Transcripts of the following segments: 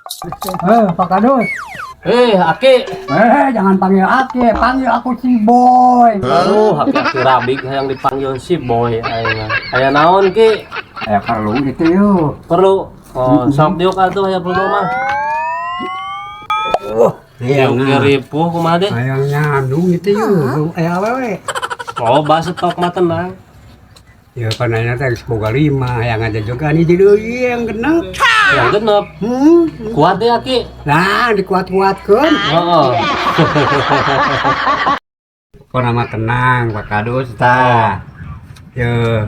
Eh, Pak Kadus. Eh, Aki. Eh, jangan panggil Aki, panggil aku si Boy. Aduh, aki-aki rabik yang dipanggil si Boy aing mah. Aya naon, Ki? Aya perlu gitu yuk. Perlu. Oh, sok diuk atuh, aya perlu mah. Iya, Diuk nah. ripuh kumaha deh? Hayang nyandung gitu yuk. Aya awewe. Oh, bahas stok mah tenang. Ya kan nanya teh geus boga lima, yang aja juga nih jadi yang genep. Yang genep. Kuat deh, Aki. Nah, dikuat-kuatkeun. Heeh. Pokoknya mah tenang, Pak Kadus tah. Yo.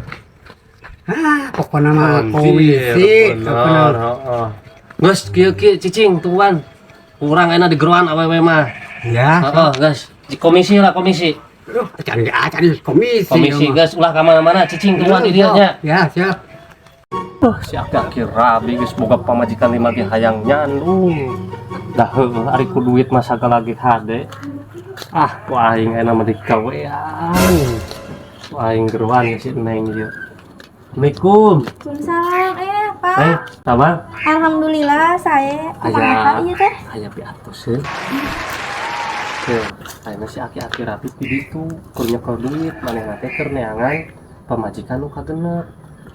Ah, pokoknya mah komisi, pokoknya Bener, heeh. Geus kieu, Ki, cicing tungguan. Kurang enak digeroan awewe mah. Ya. Heeh, geus. Di komisi lah, komisi. Aduh, acan acan komisi. Komisi geus ulah ka mana-mana, cicing tungguan di dieu nya. Ya, siap. Tuh, si aki-aki rabi geus boga pamajikan lima ge hayang nyandung. Dah heueuh ari ku duit mah sagala ge hade. Ah, ku aing enak mah digawean. Ku aing geroan si Neng ieu. Assalamualaikum. Waalaikumsalam, eh Pak. Eh, sabar. Alhamdulillah saya kumaha Aya. Ieu teh? Aya piatos sih. Tuh, ayeuna si aki-aki rabi di ditu keur nyekel duit, manehna teh keur neangan pamajikan nu kagenep.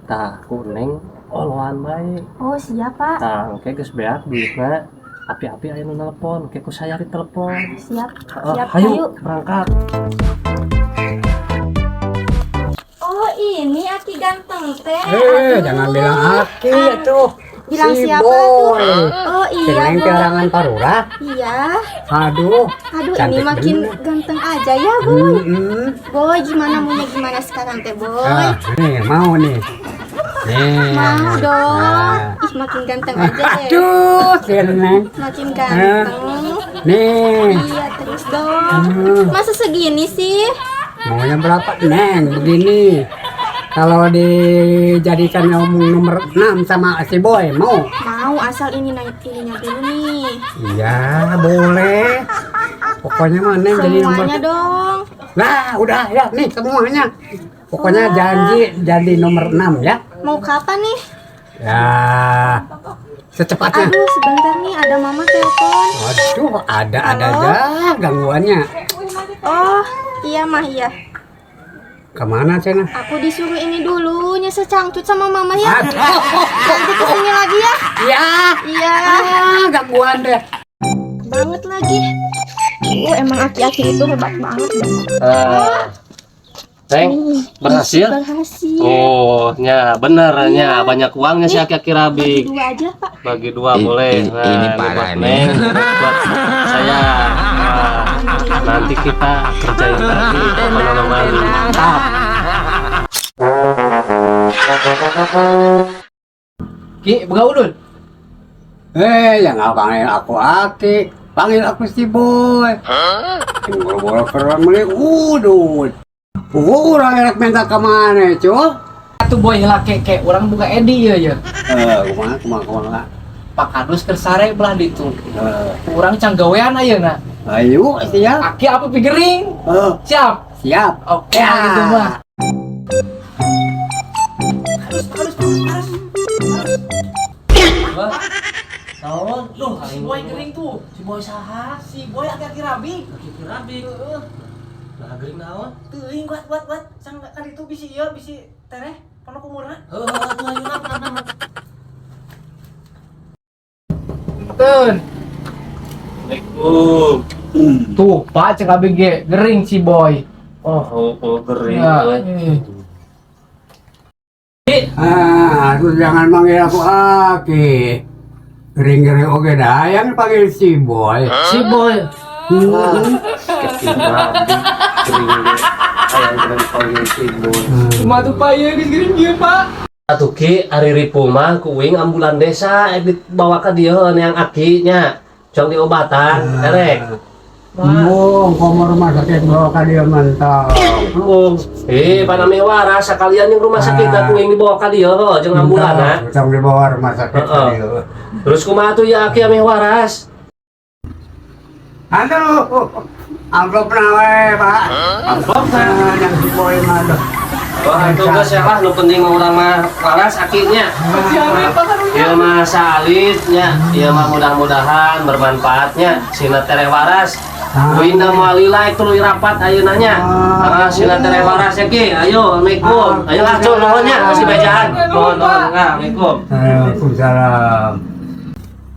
Tah, ku Neng oloan bae. Oh, siap, Pak. Tah, engke geus beak duitna, api-api aya nu nelpon, engke ku saya ditelepon. Siap. Heeh, Siap, hayu, hayu. Berangkat. Oh, ini aki ganteng teh. Eh, Aduh. jangan bilang Aki tuh. Bilang Si siapa Boy. tuh? Oh, Si iya, Neng Boy. tiarangan parura. Iya. Aduh. Aduh, ini Cantik makin bener. Ganteng aja ya, Boy. Boy, gimana maunya gimana sekarang teh, Boy? Ah, nih mau nih. Nih. Mau dong. Nah. Ih, makin ganteng aja deh. Aduh, si Neng. Makin ganteng. Nih. Iya, terus dong. Masa segini sih? Maunya berapa, Neng? Begini. Kalau dijadikan nomor 6 sama si Boy, mau? Mau, asal ini naik ininya dulu nih. Iya, boleh. Pokoknya mah Neng jadi nomor Semuanya dong. Nah, udah ya, nih semuanya. Pokoknya janji jadi nomor 6 ya. Mau kapan nih? Ya, secepatnya. Aduh, sebentar nih ada mama telepon. Waduh, ada-ada Halo? aja gangguannya. Oh, iya mah iya. Kemana Cena? Aku disuruh ini dulu nyesel cangcut sama mama ya. Aduh, Nanti kesini lagi ya. ya, Iya. ah, gangguan deh. Banget lagi. Oh, emang aki-aki itu hebat banget dah. Eh, Neng, berhasil? Berhasil. Oh, nya bener nya, banyak uangnya si aki-aki rabi. Bagi dua aja, Pak. Bagi dua boleh. Nah, Ini ini parah buat nih. Neng, buat saya. Nah, nanti kita kerjain lagi, pokoknya mantap. Ki, boga udud. Eh, jangan panggil aku Aki, panggil aku si Boy. Boro-boro keren beli udut. Urang erek minta kemana, cuy? Atuh Boy heula ke ke urang boga ide ya ya. Eh, kumaha kumaha kumaha. Pak Kadus keur sare belah ditu. Eh, Urang can gawean ayeuna. Ayo, siap. Aki apa pigering? Eh, Siap. Siap. Oke, Ya. gitu mah. Wah, naon? Duh, Si Boy gering tuh. Si Boy saha? Si Boy aki-aki rabi. Aki-aki rabi. Heeh. Nah, gering naon? Teuing kuat kuat kuat. Sang kan itu bisi ieu bisi tereh pano kumurna. Heuh, atuh ayeuna kenapa? Teun. Assalamualaikum. Tuh, Pak cek ABG gering si Boy. Oh, gering. Ya. Euy. Ah, aku jangan manggil aku Aki. Gering-gering oke dah, yang panggil si Boy. Si Boy. Hmm. Aki rabi. Gering ge. Hayang gering panggil si Boy. Cuma tuh Pak ieu geus gering ieu, Pak. Atuh Ki, ari ripuh mah ku uing ambulan desa dibawa ka dieu yang aki nya. Jang diobatan, erek. Embung, komo rumah sakit bawa ka dia mantap. Embung. Eh, panami waras sakalian yang rumah sakit Ah. ku uing dibawa ka dieu heuh jeung ambulan ha. Tong dibawa rumah sakit ka Heeh. dieu. Terus kumaha tuh ya aki ameh waras? Aduh, amplop na we, Pak. Amplop na. Ah, yang si Boy mah aduh. Wah, itu geus ya lah, nu penting mah urang mah waras akinya. Ieu mah salit nya, ieu mah mudah-mudahan bermanfaatnya sina tereh waras. Winda moal lila tuluy rapat ayeuna nya. Ah, sina tereh waras ya, Ki. Ayo, Assalamualaikum. Ayo lah, Cul, nuhun nya, kasih bejaan. Nuhun, nuhun. Nah, Assalamualaikum. Waalaikumsalam.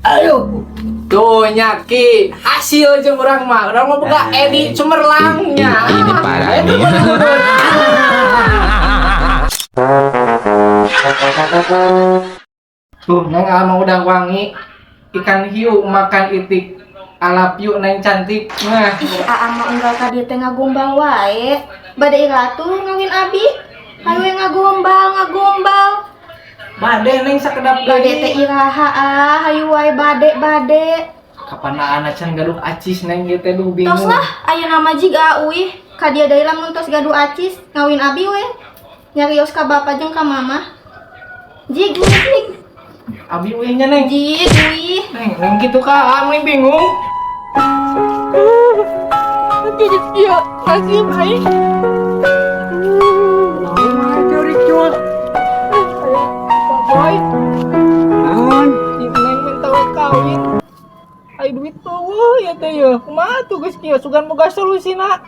Ayo. Tuh nya, Ki, hasil jeung urang mah. Urang mah boga ide cemerlangnya. Ini parah Ayo, nih. Turun, turun. Tuh, Neng Alma udah wangi. Ikan hiu makan itik. Alap yuk, Neng cantik. Nah, Ih, aa mah unggal ka dieu teh ngagombal wae. Bade atuh ngawin abi. Hayu we ngagombal, ngagombal. Bade, Neng, sakedap Bade deui. Teh iraha ah, hayu wae bade bade. Kapan anak can gaduh acis, Neng, ieu teh duh bingung. Tos lah, ayeuna mah jiga uih. Ka dieu deui lamun tos gaduh acis, ngawin abi we. Nyarios ka bapa jeung ka mama. Jig, uih, jig. Abi uihnya, Neng. Jig, uih. Neng, Neng gitu ka, Neng bingung. Jadi kieu nasib aing. Curi cul. Boy, Naon? Neng minta we kawin. Ai duit tuh ya teh ya. Kumaha tuh geus kieu sugan boga solusina?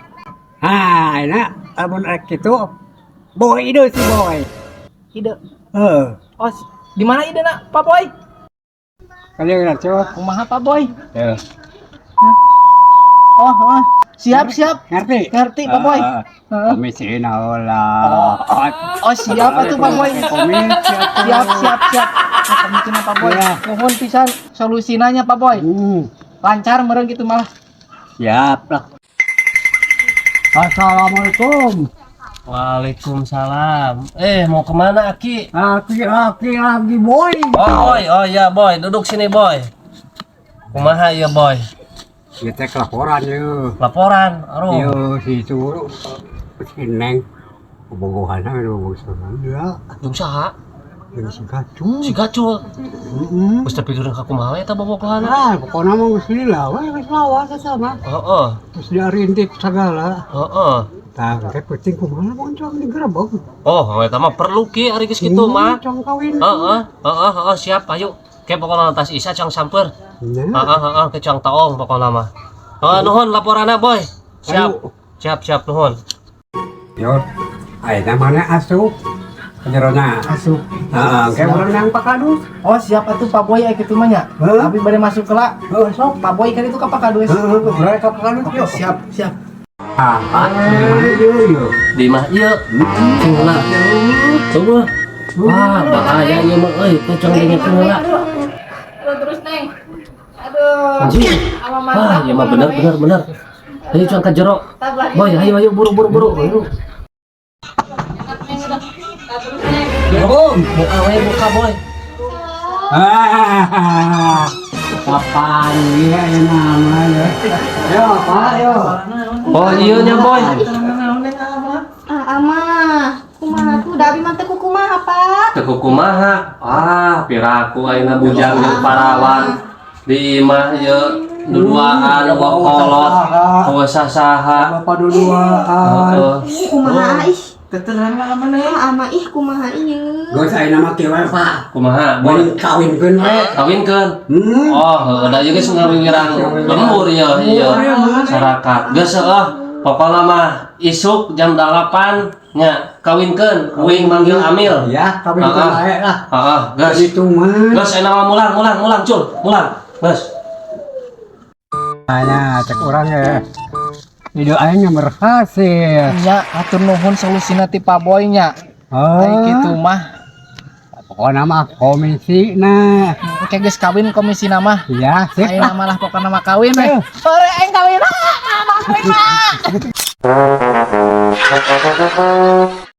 Ah, enak. Lamun rek kitu, boy ide si boy. Ide. Heeh. Oh, di mana ide nak, Pak Boy? Kali ya, cul. Kumaha, Pak Boy? Ya. Oh. Siap, siap. Ngerti? Ngerti, Pak Boy. Heeh. Heeh. Komisi lah. Oh, siap atuh, Pak Boy. Komisi atuh. Siap, siap, siap. Nah, komisina, Pak Boy. Iya. Nuhun pisan solusinanya, Pak Boy. Lancar meureun gitu malah. Siap lah. Assalamualaikum. Waalaikumsalam. Eh, mau kemana, Aki? Aki, aki lagi, boy. Oh, boy. Oh iya, boy. Duduk sini, boy. Kumaha ya, boy? Ya teh laporan yo. Laporan. Aduh. Yo si itu si Neng. Bobogohan aja bobogohan ya. Jeung saha? Jeung si Gacul. Si Gacul. Heeh. Geus tepikeun ka kumaha eta bobogohanna? Ah, pokoknya mah geus lila we, geus lawas eta mah. Terus diarintip segala. Tah, kayak penting kumaha boncong digerebek. Oh, eta mah perlu, Ki, ari geus kitu mah. Boncong kawin. Heeh, siap, ayo. Ke pokokna tas Isa cang samper. Nah, Heeh, ke cang taong pokokna mah. Heeh, nuhun laporanna, boy. Siap. Ayo. Siap, siap, nuhun. Yo, ayeuna mana asup? Kajerona. Asup. Heeh, kayak urang nang Pak Kadus. Oh, siap atuh, Pak Boy, aya kitu mah nya. Heeh. Abi bade masuk ke. Heeh, sok. Pak Boy kan itu ka Pak Kadus. Heeh, urang ka Pak Kadus Oke, yo. siap, siap. Ah, di mana yo yo? Di mah ieu. Tunggu. Tunggu. Wah, bahaya ieu mah euy, teh cang dengekeun heula. Aduh, terus, Neng. Aduh. Anjing. Ama Wah, mantap. ieu mah bener bener bener. Ayo cang ka jero. Boy, ayo ayo buru buru buru. Ayo. Bom. Buka we, buka, boy. Ah, kapan ya nama ya? Yo, Pak, yo. Oh, iya nya, boy. Ah, ama. Kumaha tuh? Da abi mah teu kumaha, Pak. Teu kumaha? Ah, piraku ayeuna bujang jeung parawan. Di imah ieu duduaan kolot. Eueuh sasaha. Bapak duduaan. Heeh. Kumaha ih? Teteran lah ama, Neng. Ah, ama ih kumaha ieu? Geus ayeuna mah kieu we, Pak. Kumaha, boy? Boy kawinkeun we. Kawinkeun. Hmm. Oh, heueuh da ieu geus ngawiwirang lembur ieu ieu. Masyarakat. Geus heueuh, pokona mah isuk jam 8 nya kawinkeun, uing manggil Amil. Ya, kawinkeun Heeh. wae lah. Heeh, geus. Itu mah. Geus enak mah mulang, mulang, mulang, cul, mulang. Geus. Hanya cek urang ya. Ide aing berhasil. Nya, atur nuhun solusina ti Pak Boy nya. Oh, Ai kitu mah. Pokoknya mah komisi nah. Oke, geus kawin komisina mah. Ya, sip Ayeuna lah. malah pokokna mah kawin we. Hore aing kawin. Ah, kawin mah.